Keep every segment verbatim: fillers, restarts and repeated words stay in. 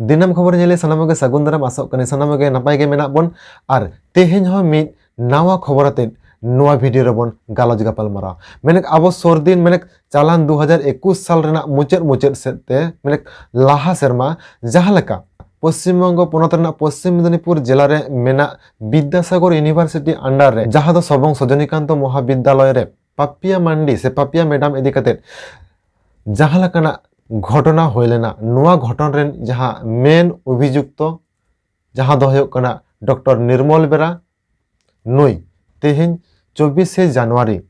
ᱫᱤᱱᱟᱹᱢ ᱠᱷᱚᱵᱚᱨ ᱧᱮᱞ ᱥᱟᱱᱟᱢ ᱠᱚᱜᱮ ᱥᱟᱹᱜᱩᱱ ᱫᱟᱨᱟᱢ, ᱟᱥᱚᱜ ᱠᱟᱹᱱᱟᱹᱧ ᱥᱟᱱᱟᱢ ᱠᱚᱜᱮ ᱱᱟᱯᱟᱭ ᱜᱮ ᱢᱮᱱᱟᱜ ᱵᱚᱱ᱾ ᱟᱨ ᱛᱮᱦᱮᱧ ᱦᱚᱸ ᱢᱤᱫ ᱱᱟᱣᱟ ᱠᱷᱚᱵᱚᱨ ᱟᱛᱮᱫ ᱱᱚᱣᱟ ᱵᱷᱤᱰᱤᱭᱳ ᱨᱮᱵᱚᱱ ᱜᱟᱞᱚᱪ ᱜᱟᱯᱟᱞ ᱢᱟᱨᱟᱣᱟ᱾ ᱢᱮᱱᱮᱠ ᱟᱵᱚ ᱥᱩᱨ ᱫᱤᱱ, ᱢᱮᱱᱮᱠ ᱪᱟᱞᱟᱱ ᱫᱩ ᱦᱟᱡᱟᱨ ᱮᱠᱩᱥ ᱥᱟᱞ ᱨᱮᱱᱟᱜ ᱢᱩᱪᱟᱹᱫ ᱢᱩᱪᱟᱹᱫ ᱥᱮᱫ ᱛᱮ, ᱢᱮᱱᱮᱠ ᱞᱟᱦᱟ ᱥᱮᱨᱢᱟ ᱡᱟᱦᱟᱸ ᱞᱮᱠᱟ ᱯᱚᱥᱪᱤᱢ ᱵᱚᱝᱜᱚ ᱯᱚᱱᱚᱛ ᱨᱮᱱᱟᱜ ᱯᱚᱥᱪᱤᱢ ᱢᱮᱫᱤᱱᱤᱯᱩᱨ ᱡᱮᱞᱟ ᱨᱮ ᱢᱮᱱᱟᱜ ᱵᱤᱫᱽᱫᱟᱥᱟᱜᱚᱨ ᱤᱭᱩᱱᱤᱵᱷᱟᱨᱥᱤᱴᱤ ᱟᱱᱰᱟᱨ ᱨᱮ, ᱡᱟᱦᱟᱸ ᱫᱚ ᱥᱚᱵᱚᱝ ᱥᱚᱡᱚᱱᱤᱠᱟᱱᱛᱚ ᱢᱚᱦᱟᱵᱤᱫᱽᱫᱟᱞᱚᱭ ᱨᱮ ᱯᱟᱯᱤᱭᱟ ᱢᱟᱱᱰᱤ ᱥᱮ ᱯᱟᱯᱤᱭᱟ ᱢᱮᱰᱟᱢ ᱤᱫᱤ ᱠᱟᱛᱮᱫ ᱡᱟᱦᱟᱸ ᱞᱮᱠᱟᱱᱟᱜ ᱜᱷᱚᱴᱚᱱᱟ ᱦᱩᱭ ᱞᱮᱱᱟ, ᱱᱚᱣᱟ ᱜᱷᱚᱴᱚᱱ ᱨᱮᱱ ᱡᱟᱦᱟᱸ ᱢᱮᱱ ᱚᱵᱷᱤᱡᱩᱠᱛᱚ, ᱡᱟᱦᱟᱸ ᱫᱚ ᱦᱩᱭᱩᱜ ᱠᱟᱱᱟ ᱰᱚᱠᱴᱚᱨ ᱱᱤᱨᱢᱚᱞ ᱵᱮᱨᱟ, ᱱᱩᱭ ᱛᱮᱦᱮᱧ ᱪᱚᱵᱵᱤᱥᱮ ᱡᱟᱱᱩᱣᱟᱨᱤ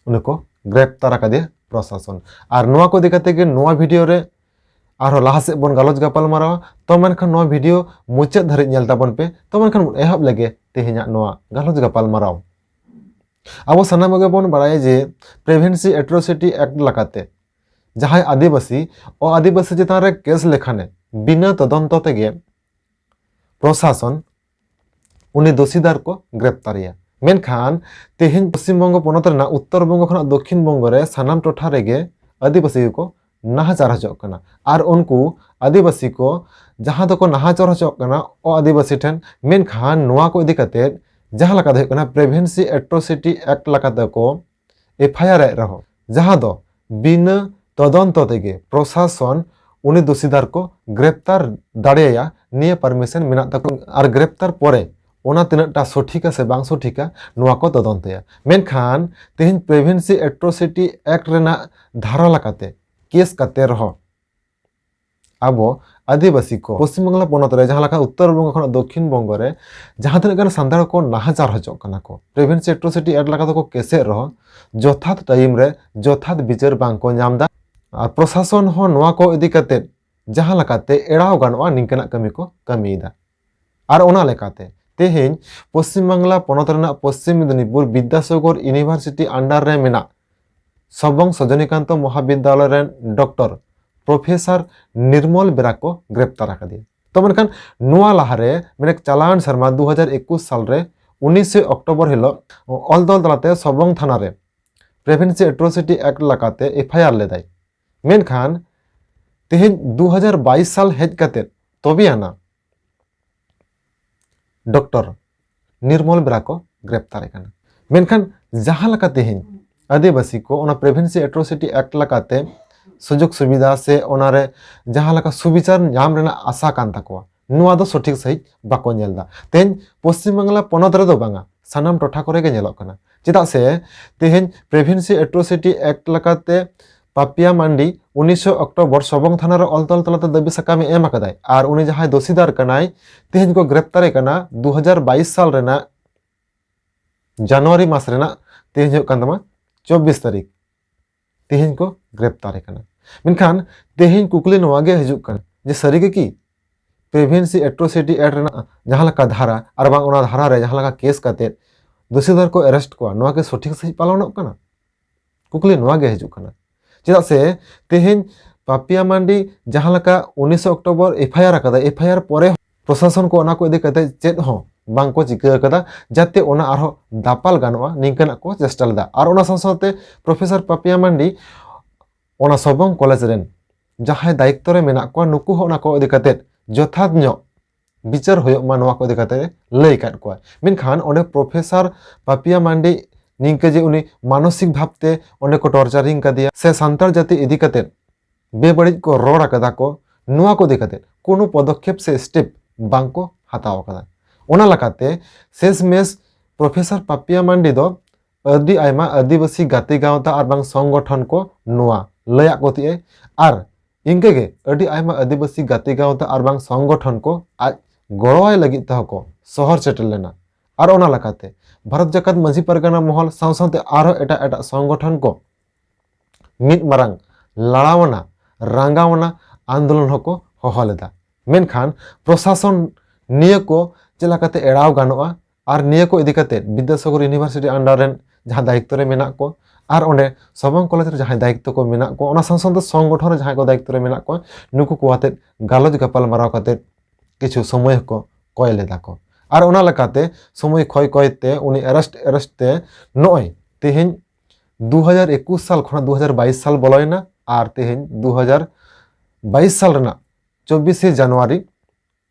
ᱩᱱᱤ ᱠᱚ ᱜᱨᱮᱯᱛᱟᱨ ᱟᱠᱟᱫᱮᱭᱟ ᱯᱨᱚᱥᱟᱥᱚᱱ᱾ ᱟᱨ ᱱᱚᱣᱟ ᱠᱚ ᱤᱫᱤ ᱠᱟᱛᱮ ᱜᱮ ᱱᱚᱣᱟ ᱵᱷᱤᱰᱤᱭᱳ ᱨᱮ ᱟᱨᱦᱚᱸ ᱞᱟᱦᱟ ᱥᱮᱫ ᱵᱚᱱ ᱜᱟᱞᱚᱪ ᱜᱟᱯᱟᱞ ᱢᱟᱨᱟᱣᱟ᱾ ᱛᱚ ᱢᱮᱱᱠᱷᱟᱱ ᱱᱚᱣᱟ ᱵᱷᱤᱰᱤᱭᱳ ᱢᱩᱪᱟᱹᱫ ᱫᱷᱟᱹᱨᱤᱡ ᱧᱮᱞ ᱛᱟᱵᱚᱱ ᱯᱮ᱾ ᱛᱚ ᱢᱮᱱᱠᱷᱟᱱ ᱵᱚᱱ ᱮᱦᱚᱵ ᱞᱮᱜᱮ ᱛᱮᱦᱮᱧᱟᱜ ᱱᱚᱣᱟ ᱜᱟᱞᱚᱪ ᱜᱟᱯᱟᱞ ᱢᱟᱨᱟᱣ᱾ ᱟᱵᱚ ᱥᱟᱱᱟᱢ ᱜᱮᱵᱚᱱ ᱵᱟᱲᱟᱭᱟ ᱡᱮ Pregnancy Atrocity Act ᱞᱮᱠᱟᱛᱮ ᱡᱟᱦᱟᱸᱭ ᱟᱹᱫᱤᱵᱟᱹᱥᱤ ᱚ ᱟᱹᱫᱤᱵᱟᱹᱥᱤ ᱪᱮᱛᱟᱱ ᱨᱮ ᱠᱮᱥ ᱞᱮᱠᱷᱟᱱᱮ ᱵᱤᱱᱟᱹ ᱛᱚᱫᱚᱱᱛᱚ ᱛᱮᱜᱮ ᱯᱨᱚᱥᱟᱥᱚᱱ ᱩᱱᱤ ᱫᱳᱥᱤᱫᱟᱨ ᱠᱚ ᱜᱨᱮᱯᱛᱟᱨᱮᱭᱟ᱾ ᱢᱮᱱᱠᱷᱟᱱ ᱛᱮᱦᱮᱧ ᱯᱚᱥᱪᱤᱢ ᱵᱚᱝᱜᱚ ᱯᱚᱱᱚᱛ ᱨᱮᱱᱟᱜ ᱩᱛᱛᱚᱨ ᱵᱚᱝᱜᱚ ᱠᱷᱚᱱᱟᱜ ᱫᱚᱠᱠᱷᱤᱱ ᱵᱚᱝᱜᱚ ᱨᱮ ᱥᱟᱱᱟᱢ ᱴᱚᱴᱷᱟ ᱨᱮᱜᱮ ᱟᱹᱫᱤᱵᱟᱹᱥᱤ ᱜᱮᱠᱚ ᱱᱟᱦᱟᱪᱟᱨ ᱦᱚᱪᱚᱜ ᱠᱟᱱᱟ᱾ ᱟᱨ ᱩᱱᱠᱩ ᱟᱹᱫᱤᱵᱟᱹᱥᱤ ᱠᱚ ᱡᱟᱦᱟᱸ ᱫᱚᱠᱚ ᱱᱟᱦᱟᱪᱟᱨ ᱦᱚᱪᱚᱜ ᱠᱟᱱᱟ ᱚ ᱟᱹᱫᱤᱵᱟᱹᱥᱤ ᱴᱷᱮᱱ, ᱢᱮᱱᱠᱷᱟᱱ ᱱᱚᱣᱟ ᱠᱚ ᱤᱫᱤ ᱠᱟᱛᱮ ᱡᱟᱦᱟᱸ ᱞᱮᱠᱟ ᱫᱚ ᱦᱩᱭᱩᱜ ᱠᱟᱱᱟ Pregnancy Atrocity Act ᱞᱮᱠᱟᱛᱮ ᱠᱚ ᱮᱯᱷ ᱟᱭ ᱟᱨ ᱮᱫ ᱨᱮᱦᱚᱸ, ᱡᱟᱦᱟᱸ ᱫᱚ ᱵᱤᱱᱟᱹ ᱛᱚᱫᱚᱱᱛᱚ ᱛᱮᱜᱮ ᱯᱨᱚᱥᱟᱥᱚᱱ ᱩᱱᱤ ᱫᱳᱥᱤᱫᱟᱨ ᱠᱚ ᱜᱨᱮᱯᱛᱟᱨ ᱫᱟᱲᱮᱭᱟᱭᱟ, ᱱᱤᱭᱟᱹ ᱯᱟᱨᱢᱤᱥᱚᱱ ᱢᱮᱱᱟᱜ ᱛᱟᱠᱚ᱾ ᱟᱨ ᱜᱨᱮᱯᱛᱟᱨ ᱯᱚᱨᱮ ᱚᱱᱟ ᱛᱤᱱᱟᱹᱜ ᱴᱟ ᱥᱚᱴᱷᱤᱠᱟ ᱥᱮ ᱵᱟᱝ ᱥᱚᱴᱷᱤᱠᱟ, ᱱᱚᱣᱟ ᱠᱚ ᱛᱚᱫᱚᱱᱛᱚᱭᱟ᱾ ᱢᱮᱱᱠᱷᱟᱱ ᱛᱮᱦᱮᱧ Pregnancy Atrocity Act ᱨᱮᱱᱟᱜ ᱫᱷᱟᱨᱟ ᱞᱮᱠᱟᱛᱮ ᱠᱮᱥ ᱠᱟᱛᱮ ᱨᱮᱦᱚᱸ ᱟᱵᱚ ᱟᱹᱫᱤᱵᱟᱹᱥᱤ ᱠᱚ ᱯᱚᱥᱪᱤᱢ ᱵᱟᱝᱞᱟ ᱯᱚᱱᱚᱛ ᱨᱮ ᱡᱟᱦᱟᱸ ᱞᱮᱠᱟ ᱩᱛᱛᱚᱨ ᱵᱚᱝᱜᱚ ᱠᱷᱚᱱᱟᱜ ᱫᱚᱠᱠᱷᱤᱱ ᱵᱚᱝᱜᱚ ᱨᱮ ᱡᱟᱦᱟᱸ ᱛᱤᱱᱟᱹᱜ ᱜᱟᱱ ᱥᱟᱱᱛᱟᱲ ᱠᱚ ᱱᱟᱦᱟᱪᱟᱨ ᱦᱚᱪᱚᱜ ᱠᱟᱱᱟ ᱠᱚ, Pregnancy Atrocity Act ᱞᱮᱠᱟ ᱛᱮᱠᱚ ᱠᱮᱥᱮᱫ ᱨᱮᱦᱚᱸ ᱡᱚᱛᱷᱟᱛ ᱴᱟᱭᱤᱢ ᱨᱮ ᱡᱚᱛᱷᱟᱛ ᱵᱤᱪᱟᱹᱨ ᱵᱟᱝ ᱠᱚ ᱧᱟᱢ ᱮᱫᱟ᱾ ᱟᱨ ᱯᱨᱚᱥᱟᱥᱚᱱ ᱦᱚᱸ ᱱᱚᱣᱟ ᱠᱚ ᱤᱫᱤ ᱠᱟᱛᱮ ᱡᱟᱦᱟᱸ ᱞᱮᱠᱟᱛᱮ ᱮᱲᱟᱣ ᱜᱟᱱᱚᱜᱼᱟ ᱱᱤᱝᱠᱟᱹᱱᱟᱜ ᱠᱟᱹᱢᱤ ᱠᱚ ᱠᱟᱹᱢᱤᱭᱮᱫᱟ᱾ ᱟᱨ ᱚᱱᱟ ᱞᱮᱠᱟᱛᱮ ᱛᱮᱦᱮᱧ ᱯᱚᱥᱪᱤᱢ ᱵᱟᱝᱞᱟ ᱯᱚᱱᱚᱛ ᱨᱮᱱᱟᱜ ᱯᱚᱥᱪᱤᱢ ᱢᱮᱫᱤᱱᱤᱯᱩᱨ ᱵᱤᱫᱽᱫᱟᱥᱟᱜᱚᱨ ᱤᱭᱩᱱᱤᱵᱷᱟᱨᱥᱤᱴᱤ ᱟᱱᱰᱟᱨ ᱨᱮ ᱢᱮᱱᱟᱜ ᱥᱚᱵᱚᱝ ᱥᱚᱡᱚᱱᱤᱠᱟᱱᱛᱚ ᱢᱚᱦᱟᱵᱤᱫᱽᱫᱟᱞᱚᱭ ᱨᱮᱱ ᱰᱚᱠᱴᱚᱨ ᱯᱨᱚᱯᱷᱮᱥᱚᱨ ᱱᱤᱨᱢᱚᱞ ᱵᱮᱨᱟ ᱠᱚ ᱜᱨᱮᱯᱛᱟᱨ ᱟᱠᱟᱫᱮᱭᱟ᱾ ᱛᱚ ᱢᱮᱱᱠᱷᱟᱱ ᱱᱚᱣᱟ ᱞᱟᱦᱟᱨᱮ, ᱢᱟᱱᱮ ᱪᱟᱞᱟᱣᱮᱱ ᱥᱮᱨᱢᱟ ᱫᱩ ᱦᱟᱡᱟᱨ ᱮᱠᱩᱥ ᱥᱟᱞ ᱨᱮ ᱩᱱᱤᱥᱮ ᱚᱠᱴᱳᱵᱚᱨ ᱦᱤᱞᱳᱜ ᱚᱞ ᱫᱚᱞ ᱛᱟᱞᱟᱛᱮ ᱥᱚᱵᱚᱝ ᱛᱷᱟᱱᱟ ᱨᱮ Pregnancy Atrocity Act ᱞᱮᱠᱟᱛᱮ ᱮᱯᱷ ᱟᱭ ᱟᱨ ᱞᱮᱫᱟᱭ᱾ ᱢᱮᱱᱠᱷᱟᱱ ᱛᱮᱦᱮᱧ ᱫᱩ ᱦᱟᱡᱟᱨ ᱵᱟᱭᱤᱥ ᱥᱟᱞ ᱦᱮᱡ ᱠᱟᱛᱮ ᱛᱚᱵᱮ ᱟᱱᱟ ᱰᱚᱠᱴᱚᱨ ᱱᱤᱨᱢᱚᱞ ᱵᱮᱨᱟ ᱠᱚ ᱜᱨᱮᱯᱛᱟᱨᱮ ᱠᱟᱱᱟ᱾ ᱢᱮᱱᱠᱷᱟᱱ ᱡᱟᱦᱟᱸ ᱞᱮᱠᱟ ᱛᱮᱦᱮᱧ ᱟᱹᱫᱤᱵᱟᱹᱥᱤ ᱠᱚ ᱚᱱᱟ Prevention Atrocity Act ᱞᱮᱠᱟᱛᱮ ᱥᱩᱡᱳᱜᱽ ᱥᱩᱵᱤᱫᱷᱟ ᱥᱮ ᱚᱱᱟᱨᱮ ᱡᱟᱦᱟᱸ ᱞᱮᱠᱟ ᱥᱩᱵᱤᱪᱟᱨ ᱧᱟᱢ ᱨᱮᱱᱟᱜ ᱟᱥᱟ ᱠᱟᱱ ᱛᱟᱠᱚᱣᱟ, ᱱᱚᱣᱟ ᱫᱚ ᱥᱚᱴᱷᱤᱠ ᱥᱟᱺᱦᱤᱡ ᱵᱟᱠᱚ ᱧᱮᱞ ᱮᱫᱟ᱾ ᱛᱮᱦᱮᱧ ᱯᱚᱥᱪᱤᱢ ᱵᱟᱝᱞᱟ ᱯᱚᱱᱚᱛ ᱨᱮᱫᱚ ᱵᱟᱝᱟ, ᱥᱟᱱᱟᱢ ᱴᱚᱴᱷᱟ ᱠᱚᱨᱮ ᱜᱮ ᱧᱮᱞᱚᱜ ᱠᱟᱱᱟ᱾ ᱪᱮᱫᱟᱜ ᱥᱮ ᱛᱮᱦᱮᱧ Prevention Atrocity Act ᱞᱮᱠᱟᱛᱮ ᱯᱟᱯᱤᱭᱟ ᱢᱟᱱᱰᱤ ᱩᱱᱤᱥᱚ ᱚᱠᱴᱳᱵᱚᱨ ᱥᱚᱵᱚᱝ ᱛᱷᱟᱱᱟ ᱨᱮ ᱚᱞ ᱛᱚᱞ ᱛᱟᱞᱟᱛᱮ ᱫᱟᱹᱵᱤ ᱥᱟᱠᱟᱢᱮ ᱮᱢ ᱟᱠᱟᱫᱟᱭ, ᱟᱨ ᱩᱱᱤ ᱡᱟᱦᱟᱸᱭ ᱫᱳᱥᱤᱫᱟᱨ ᱠᱟᱱᱟᱭ, ᱛᱮᱦᱮᱧ ᱠᱚ ᱜᱨᱮᱯᱛᱟᱨᱮ ᱠᱟᱱᱟ ᱫᱩ ᱦᱟᱡᱟᱨ ᱵᱟᱭᱤᱥ ᱥᱟᱞ ᱨᱮᱱᱟᱜ ᱡᱟᱱᱩᱣᱟᱨᱤ ᱢᱟᱥ ᱨᱮᱱᱟᱜ, ᱛᱮᱦᱮᱧ ᱦᱩᱭᱩᱜ ᱠᱟᱱ ᱛᱟᱢᱟ ᱪᱚᱵᱵᱤᱥ ᱛᱟᱹᱨᱤᱠᱷ, ᱛᱮᱦᱮᱧ ᱠᱚ ᱜᱨᱮᱯᱛᱟᱨᱮ ᱠᱟᱱᱟ᱾ ᱢᱮᱱᱠᱷᱟᱱ ᱛᱮᱦᱮᱧ ᱠᱩᱠᱞᱤ ᱱᱚᱣᱟ ᱜᱮ ᱦᱤᱡᱩᱜ ᱠᱟᱱᱟ ᱡᱮ ᱥᱟᱹᱨᱤ ᱜᱮ ᱠᱤ Prevention Atrocity Act ᱨᱮᱱᱟᱜ ᱡᱟᱦᱟᱸ ᱞᱮᱠᱟ ᱫᱷᱟᱨᱟ ᱟᱨ ᱵᱟᱝ ᱚᱱᱟ ᱫᱷᱟᱨᱟ ᱨᱮ ᱡᱟᱦᱟᱸ ᱞᱮᱠᱟ ᱠᱮᱥ ᱠᱟᱛᱮ ᱫᱳᱥᱤᱫᱟᱨ ᱠᱚ ᱮᱨᱮᱥᱴ ᱠᱚᱣᱟ, ᱱᱚᱣᱟ ᱠᱤ ᱥᱚᱴᱷᱤᱠ ᱥᱟᱺᱦᱤᱡ ᱯᱟᱞᱚᱱᱚᱜ ᱠᱟᱱᱟ? ᱠᱩᱠᱞᱤ ᱱᱚᱣᱟ ᱜᱮ ᱦᱤᱡᱩᱜ ᱠᱟᱱᱟ᱾ ᱪᱮᱫᱟᱜ ᱥᱮ ᱛᱮᱦᱮᱧ ᱯᱟᱯᱤᱭᱟ ᱢᱟᱱᱰᱤ ᱡᱟᱦᱟᱸ ᱞᱮᱠᱟ ᱩᱱᱤᱥᱚ ᱚᱠᱴᱳᱵᱚᱨ FIR ᱟᱠᱟᱫᱟ, FIR ᱯᱚᱨᱮ ᱯᱨᱚᱥᱟᱥᱚᱱ ᱠᱚ ᱚᱱᱟ ᱠᱚ ᱤᱫᱤ ᱠᱟᱛᱮ ᱪᱮᱫ ᱦᱚᱸ ᱵᱟᱝ ᱠᱚ ᱪᱤᱠᱟᱹ ᱟᱠᱟᱫᱟ, ᱡᱟᱛᱮ ᱚᱱᱟ ᱟᱨᱦᱚᱸ ᱫᱟᱯᱟᱞ ᱜᱟᱱᱚᱜᱼᱟ, ᱱᱤᱝᱠᱟᱹᱱᱟᱜ ᱠᱚ ᱪᱮᱥᱴᱟ ᱞᱮᱫᱟ᱾ ᱟᱨ ᱚᱱᱟ ᱥᱟᱶ ᱥᱟᱶᱛᱮ ᱯᱨᱚᱯᱷᱮᱥᱚᱨ ᱯᱟᱯᱤᱭᱟ ᱢᱟᱱᱰᱤ ᱚᱱᱟ ᱥᱚᱵᱚᱝ ᱠᱚᱞᱮᱡᱽ ᱨᱮᱱ ᱡᱟᱦᱟᱸᱭ ᱫᱟᱭᱤᱛᱛᱚ ᱨᱮ ᱢᱮᱱᱟᱜ ᱠᱚᱣᱟ, ᱱᱩᱠᱩ ᱦᱚᱸ ᱚᱱᱟ ᱠᱚ ᱤᱫᱤ ᱠᱟᱛᱮ ᱡᱚᱛᱷᱟᱛ ᱧᱚᱜ ᱵᱤᱪᱟᱹᱨ ᱦᱩᱭᱩᱜ ᱢᱟ, ᱱᱚᱣᱟ ᱠᱚ ᱤᱫᱤ ᱠᱟᱛᱮ ᱞᱟᱹᱭ ᱟᱠᱟᱫ ᱠᱚᱣᱟ᱾ ᱢᱮᱱᱠᱷᱟᱱ ᱚᱸᱰᱮ ᱯᱨᱚᱯᱷᱮᱥᱚᱨ ᱯᱟᱯᱤᱭᱟ ᱢᱟᱱᱰᱤ ᱱᱤᱝᱠᱟᱹ ᱡᱮ ᱩᱱᱤ ᱢᱟᱱᱚᱥᱤᱠ ᱵᱷᱟᱵᱽᱛᱮ ᱚᱸᱰᱮ ᱠᱚ ᱴᱚᱨᱪᱟᱨᱤᱝ ᱠᱟᱫᱮᱭᱟ ᱥᱮ ᱥᱟᱱᱛᱟᱲ ᱡᱟᱹᱛᱤ ᱤᱫᱤ ᱠᱟᱛᱮ ᱵᱮᱵᱟᱹᱲᱤᱡ ᱠᱚ ᱨᱚᱲ ᱟᱠᱟᱫᱟ ᱠᱚ, ᱱᱚᱣᱟ ᱠᱚ ᱤᱫᱤ ᱠᱟᱛᱮ ᱠᱳᱱᱳ ᱯᱚᱫᱚᱠᱷᱮᱯ ᱥᱮ ᱥᱴᱮᱯ ᱵᱟᱝ ᱠᱚ ᱦᱟᱛᱟᱣ ᱟᱠᱟᱫᱟ᱾ ᱚᱱᱟ ᱞᱮᱠᱟᱛᱮ ᱥᱮᱥ ᱢᱮᱥ ᱯᱨᱚᱯᱷᱮᱥᱚᱨ ᱯᱟᱯᱤᱭᱟ ᱢᱟᱱᱰᱤ ᱫᱚ ᱟᱹᱰᱤ ᱟᱭᱢᱟ ᱟᱹᱫᱤᱵᱟᱹᱥᱤ ᱜᱟᱛᱮ ᱜᱟᱶᱛᱟ ᱟᱨ ᱵᱟᱝ ᱥᱚᱝᱜᱚᱴᱷᱚᱱ ᱠᱚ ᱱᱚᱣᱟ ᱞᱟᱹᱭᱟᱜ ᱠᱚ ᱛᱟᱦᱮᱸᱜᱼᱟᱭ᱾ ᱟᱨ ᱤᱱᱠᱟᱹᱜᱮ ᱟᱹᱰᱤ ᱟᱭᱢᱟ ᱟᱹᱫᱤᱵᱟᱹᱥᱤ ᱜᱟᱛᱮ ᱜᱟᱶᱛᱟ ᱟᱨ ᱵᱟᱝ ᱥᱚᱝᱜᱚᱴᱷᱚᱱ ᱠᱚ ᱟᱡ ᱜᱚᱲᱚᱣᱟᱭ ᱞᱟᱹᱜᱤᱫ ᱛᱮᱦᱚᱸ ᱠᱚ ᱥᱚᱦᱚᱨ ᱥᱮᱴᱮᱨ ᱞᱮᱱᱟ᱾ ᱟᱨ ᱚᱱᱟ ᱞᱮᱠᱟᱛᱮ ᱵᱷᱟᱨᱚᱛ ᱡᱟᱠᱟᱛ ᱢᱟᱹᱡᱷᱤ ᱯᱟᱨᱜᱟᱱᱟ ᱢᱚᱦᱚᱞ ᱥᱟᱶ ᱥᱟᱶᱛᱮ ᱟᱨᱦᱚᱸ ᱮᱴᱟᱜ ᱮᱴᱟᱜ ᱥᱚᱝᱜᱚᱴᱷᱚᱱ ᱠᱚ ᱢᱤᱫ ᱢᱟᱨᱟᱝ ᱞᱟᱲᱟᱣᱱᱟ, ᱨᱟᱸᱜᱟᱣᱱᱟ ᱟᱱᱫᱳᱞᱚᱱ ᱦᱚᱸᱠᱚ ᱦᱚᱦᱚ ᱞᱮᱫᱟ᱾ ᱢᱮᱱᱠᱷᱟᱱ ᱯᱨᱚᱥᱟᱥᱚᱱ ᱱᱤᱭᱟᱹ ᱠᱚ ᱪᱮᱫ ᱞᱮᱠᱟᱛᱮ ᱮᱲᱟᱣ ᱜᱟᱱᱚᱜᱼᱟ ᱟᱨ ᱱᱤᱭᱟᱹ ᱠᱚ ᱤᱫᱤ ᱠᱟᱛᱮ ᱵᱤᱫᱽᱫᱟᱥᱟᱜᱚᱨ ᱤᱭᱩᱱᱤᱵᱷᱟᱨᱥᱤᱴᱤ under ᱨᱮᱱ ᱡᱟᱦᱟᱸ ᱫᱟᱭᱤᱛᱛᱚ ᱨᱮ ᱢᱮᱱᱟᱜ ᱠᱚ ᱟᱨ ᱚᱸᱰᱮ ᱥᱚᱵᱚᱝ ᱠᱚᱞᱮᱡᱽ ᱨᱮ ᱡᱟᱦᱟᱸᱭ ᱫᱟᱭᱤᱛᱛᱚ ᱠᱚ ᱢᱮᱱᱟᱜ ᱠᱚ, ᱚᱱᱟ ᱥᱟᱶ ᱥᱟᱶᱛᱮ ᱥᱚᱝᱜᱚᱴᱷᱚᱱ ᱨᱮ ᱡᱟᱦᱟᱸᱭ ᱠᱚ ᱫᱟᱭᱤᱛᱛᱚ ᱨᱮ ᱢᱮᱱᱟᱜ ᱠᱚᱣᱟ, ᱱᱩᱠᱩ ᱠᱚ ᱟᱛᱮ ᱜᱟᱞᱚᱪ ᱜᱟᱯᱟᱞ ᱢᱟᱨᱟᱣ ᱠᱟᱛᱮ ᱠᱤᱪᱷᱩ ᱥᱚᱢᱚᱭ ᱦᱚᱸᱠᱚ ᱠᱚᱭ ᱞᱮᱫᱟ ᱠᱚ᱾ ᱟᱨ ᱚᱱᱟ ᱞᱮᱠᱟᱛᱮ ᱥᱚᱢᱚᱭ ᱠᱚᱭ ᱠᱚᱭ ᱛᱮ ᱩᱱᱤ ᱮᱨᱮᱥᱴ ᱮᱨᱮᱥᱴ ᱛᱮ ᱱᱚᱜᱼᱚᱭ ᱛᱮᱦᱮᱧ ᱫᱩ ᱦᱟᱡᱟᱨ ᱮᱠᱩᱥ ᱥᱟᱞ ᱠᱷᱚᱱᱟᱜ ᱫᱩ ᱦᱟᱡᱟᱨ ᱵᱟᱭᱤᱥ ᱥᱟᱞ ᱵᱚᱞᱚᱭᱮᱱᱟ ᱟᱨ ᱛᱮᱦᱮᱧ ᱫᱩ ᱦᱟᱡᱟᱨ ᱵᱟᱭᱤᱥ ᱥᱟᱞ ᱨᱮᱱᱟᱜ ᱪᱚᱵᱵᱤᱥᱮ ᱡᱟᱱᱩᱣᱟᱨᱤ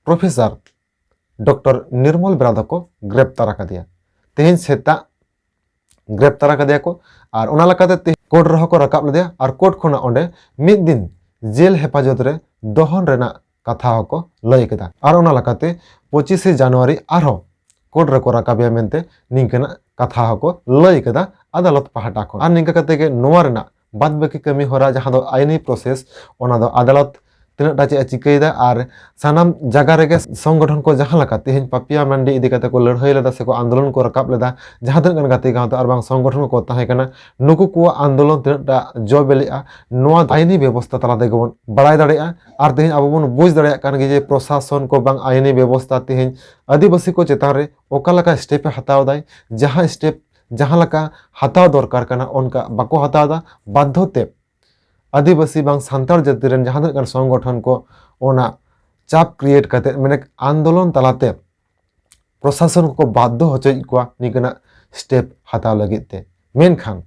ᱯᱨᱚᱯᱷᱮᱥᱚᱨ ᱰᱚᱠᱴᱚᱨ ᱱᱤᱨᱢᱚᱞ ᱵᱮᱨᱟ ᱫᱚᱠᱚ ᱜᱨᱮᱯᱛᱟᱨ ᱟᱠᱟᱫᱮᱭᱟ᱾ ᱛᱮᱦᱮᱧ ᱥᱮᱛᱟᱜ ᱜᱨᱮᱯᱛᱟᱨ ᱟᱠᱟᱫᱮᱭᱟ ᱠᱚ᱾ ᱟᱨ ᱚᱱᱟ ᱞᱮᱠᱟᱛᱮ ᱛᱮᱦᱮᱧ ᱠᱳᱨᱴ ᱨᱮᱦᱚᱸ ᱠᱚ ᱨᱟᱠᱟᱵ ᱞᱮᱫᱮᱭᱟ ᱟᱨ ᱠᱳᱨᱴ ᱠᱷᱚᱱᱟᱜ ᱚᱸᱰᱮ ᱢᱤᱫ ᱫᱤᱱ ᱡᱮᱞ ᱦᱮᱯᱟᱡᱚᱛ ᱨᱮ ᱫᱚᱦᱚᱱ ᱨᱮᱱᱟᱜ ᱠᱟᱛᱷᱟ ᱦᱚᱸᱠᱚ ᱞᱟᱹᱭ ᱠᱮᱫᱟ᱾ ᱟᱨ ᱚᱱᱟ ᱞᱮᱠᱟᱛᱮ ᱯᱚᱸᱪᱤᱥᱮ ᱡᱟᱱᱩᱣᱟᱨᱤ ᱟᱨᱦᱚᱸ ᱠᱳᱨᱴ ᱨᱮᱠᱚ ᱨᱟᱠᱟᱵᱮᱭᱟ ᱢᱮᱱᱛᱮ ᱱᱤᱝᱠᱟᱹᱱᱟᱜ ᱠᱟᱛᱷᱟ ᱦᱚᱸᱠᱚ ᱞᱟᱹᱭ ᱠᱮᱫᱟ ᱟᱫᱟᱞᱚᱛ ᱯᱟᱦᱴᱟ ᱠᱷᱚᱱ᱾ ᱟᱨ ᱱᱤᱝᱠᱟ ᱠᱟᱛᱮ ᱜᱮ ᱱᱚᱣᱟ ᱨᱮᱱᱟᱜ ᱵᱟᱫ ᱵᱟᱹᱠᱤ ᱠᱟᱹᱢᱤ ᱦᱚᱨᱟ, ᱡᱟᱦᱟᱸ ᱫᱚ ᱟᱭᱤᱱᱤ ᱯᱨᱚᱥᱮᱥ, ᱚᱱᱟ ᱫᱚ ᱟᱫᱟᱞᱚᱛ ᱛᱤᱱᱟᱹᱜ ᱴᱟ ᱪᱮᱫ ᱮ ᱪᱤᱠᱟᱹᱭᱮᱫᱟ᱾ ᱟᱨ ᱥᱟᱱᱟᱢ ᱡᱟᱭᱜᱟ ᱨᱮᱜᱮ ᱥᱚᱝᱜᱚᱴᱷᱚᱱ ᱠᱚ ᱡᱟᱦᱟᱸ ᱞᱮᱠᱟ ᱛᱮᱦᱮᱧ ᱯᱟᱯᱤᱭᱟ ᱢᱟᱱᱰᱤ ᱤᱫᱤ ᱠᱟᱛᱮ ᱠᱚ ᱞᱟᱹᱲᱦᱟᱹᱭ ᱞᱮᱫᱟ ᱥᱮᱠᱚ ᱟᱱᱫᱳᱞᱚᱱ ᱠᱚ ᱨᱟᱠᱟᱵ ᱞᱮᱫᱟ, ᱡᱟᱦᱟᱸ ᱛᱤᱱᱟᱹᱜ ᱜᱟᱱ ᱜᱟᱛᱮ ᱜᱟᱶᱛᱟ ᱟᱨ ᱵᱟᱝ ᱥᱚᱝᱜᱚᱴᱷᱚᱱ ᱠᱚ ᱛᱟᱦᱮᱸ ᱠᱟᱱᱟ, ᱱᱩᱠᱩ ᱠᱚᱣᱟᱜ ᱟᱱᱫᱳᱞᱚᱱ ᱛᱤᱱᱟᱹᱜ ᱴᱟ ᱡᱚ ᱵᱤᱞᱤᱜᱼᱟ, ᱱᱚᱣᱟ ᱫᱚ ᱟᱭᱤᱱᱤ ᱵᱮᱵᱚᱥᱛᱟ ᱛᱟᱞᱟ ᱛᱮᱜᱮ ᱵᱚᱱ ᱵᱟᱲᱟᱭ ᱫᱟᱲᱮᱭᱟᱜᱼᱟ᱾ ᱟᱨ ᱛᱮᱦᱮᱧ ᱟᱵᱚ ᱵᱚᱱ ᱵᱩᱡᱽ ᱫᱟᱲᱮᱭᱟᱜ ᱠᱟᱱ ᱜᱮᱭᱟ ᱡᱮ ᱯᱨᱚᱥᱟᱥᱚᱱ ᱠᱚ ᱵᱟᱝ ᱟᱭᱤᱱᱤ ᱵᱮᱵᱚᱥᱛᱟ ᱛᱮᱦᱮᱧ ᱟᱹᱫᱤᱵᱟᱹᱥᱤ ᱠᱚ ᱪᱮᱛᱟᱱ ᱨᱮ ᱚᱠᱟ ᱞᱮᱠᱟ ᱥᱴᱮᱯ ᱮ ᱦᱟᱛᱟᱣ ᱫᱟᱭ, ᱡᱟᱦᱟᱸ ᱥᱴᱮᱯ ᱡᱟᱦᱟᱸ ᱞᱮᱠᱟ ᱦᱟᱛᱟᱣ ᱫᱚᱨᱠᱟᱨ ᱠᱟᱱᱟ ᱚᱱᱠᱟ ᱵᱟᱠᱚ ᱦᱟᱛᱟᱣ ᱮᱫᱟ᱾ ᱵᱟᱫᱽᱫᱷᱚ ᱛᱮ ᱟᱹᱫᱤᱵᱟᱹᱥᱤ ᱵᱟᱝ ᱥᱟᱱᱛᱟᱲ ᱡᱟᱹᱛᱤ ᱨᱮᱱ ᱡᱟᱦᱟᱸ ᱛᱤᱱᱟᱹᱜ ᱜᱟᱱ ᱥᱚᱝᱜᱚᱴᱷᱚᱱ ᱠᱚ ᱚᱱᱟ ᱪᱟᱯ ᱠᱨᱤᱭᱮᱴ ᱠᱟᱛᱮ, ᱢᱟᱱᱮ ᱟᱱᱫᱳᱞᱚᱱ ᱛᱟᱞᱟᱛᱮ ᱯᱨᱚᱥᱟᱥᱚᱱ ᱠᱚᱠᱚ ᱵᱟᱫᱽᱫᱷᱚ ᱦᱚᱪᱚᱭᱮᱫ ᱠᱚᱣᱟ ᱱᱤᱝᱠᱟᱹᱱᱟᱜ ᱥᱴᱮᱯ ᱦᱟᱛᱟᱣ ᱞᱟᱹᱜᱤᱫ ᱛᱮ᱾ ᱢᱮᱱᱠᱷᱟᱱ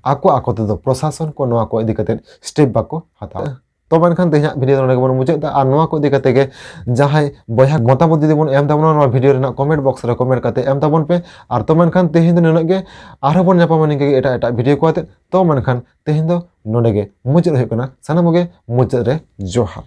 ᱟᱠᱚ ᱟᱠᱚ ᱛᱮᱫᱚ ᱯᱨᱚᱥᱟᱥᱚᱱ ᱠᱚ ᱱᱚᱣᱟ ᱠᱚ ᱤᱫᱤ ᱠᱟᱛᱮ ᱥᱴᱮᱯ ᱵᱟᱠᱚ ᱦᱟᱛᱟᱣᱟ᱾ ᱛᱚ ᱢᱮᱱᱠᱷᱟᱱ ᱛᱮᱦᱮᱧᱟᱜ ᱵᱷᱤᱰᱤᱭᱳ ᱫᱚ ᱱᱚᱰᱮ ᱜᱮᱵᱚᱱ ᱢᱩᱪᱟᱹᱫ ᱮᱫᱟ᱾ ᱟᱨ ᱱᱚᱣᱟ ᱠᱚ ᱤᱫᱤ ᱠᱟᱛᱮ ᱜᱮ ᱡᱟᱦᱟᱸᱭ ᱵᱚᱭᱦᱟ ᱢᱚᱛᱟᱢᱚᱛ ᱡᱩᱫᱤ ᱵᱚᱱ ᱮᱢ ᱛᱟᱵᱚᱱᱟ, ᱱᱚᱣᱟ ᱵᱷᱤᱰᱤᱭᱳ ᱨᱮᱱᱟᱜ ᱠᱚᱢᱮᱱᱴ ᱵᱚᱠᱥ ᱨᱮ ᱠᱚᱢᱮᱱᱴ ᱠᱟᱛᱮ ᱮᱢ ᱛᱟᱵᱚᱱ ᱯᱮ᱾ ᱟᱨ ᱛᱚ ᱢᱮᱱᱠᱷᱟᱱ ᱛᱮᱦᱮᱧ ᱫᱚ ᱱᱩᱱᱟᱹᱜ ᱜᱮ, ᱟᱨᱦᱚᱸ ᱵᱚᱱ ᱧᱟᱯᱟᱢᱟ ᱱᱤᱝᱠᱟᱹ ᱜᱮ ᱮᱴᱟᱜ ᱮᱴᱟᱜ ᱵᱷᱤᱰᱤᱭᱳ ᱠᱚ ᱟᱛᱮ᱾ ᱛᱚ ᱢᱮᱱᱠᱷᱟᱱ ᱛᱮᱦᱮᱧ ᱫᱚ ᱱᱚᱰᱮ ᱜᱮ ᱢᱩᱪᱟᱹᱫ ᱦᱩᱭᱩᱜ ᱠᱟᱱᱟ᱾ ᱥᱟᱱᱟᱢ ᱠᱚᱜᱮ ᱢᱩᱪᱟᱹᱫ ᱨᱮ ᱡᱚᱦᱟᱨ᱾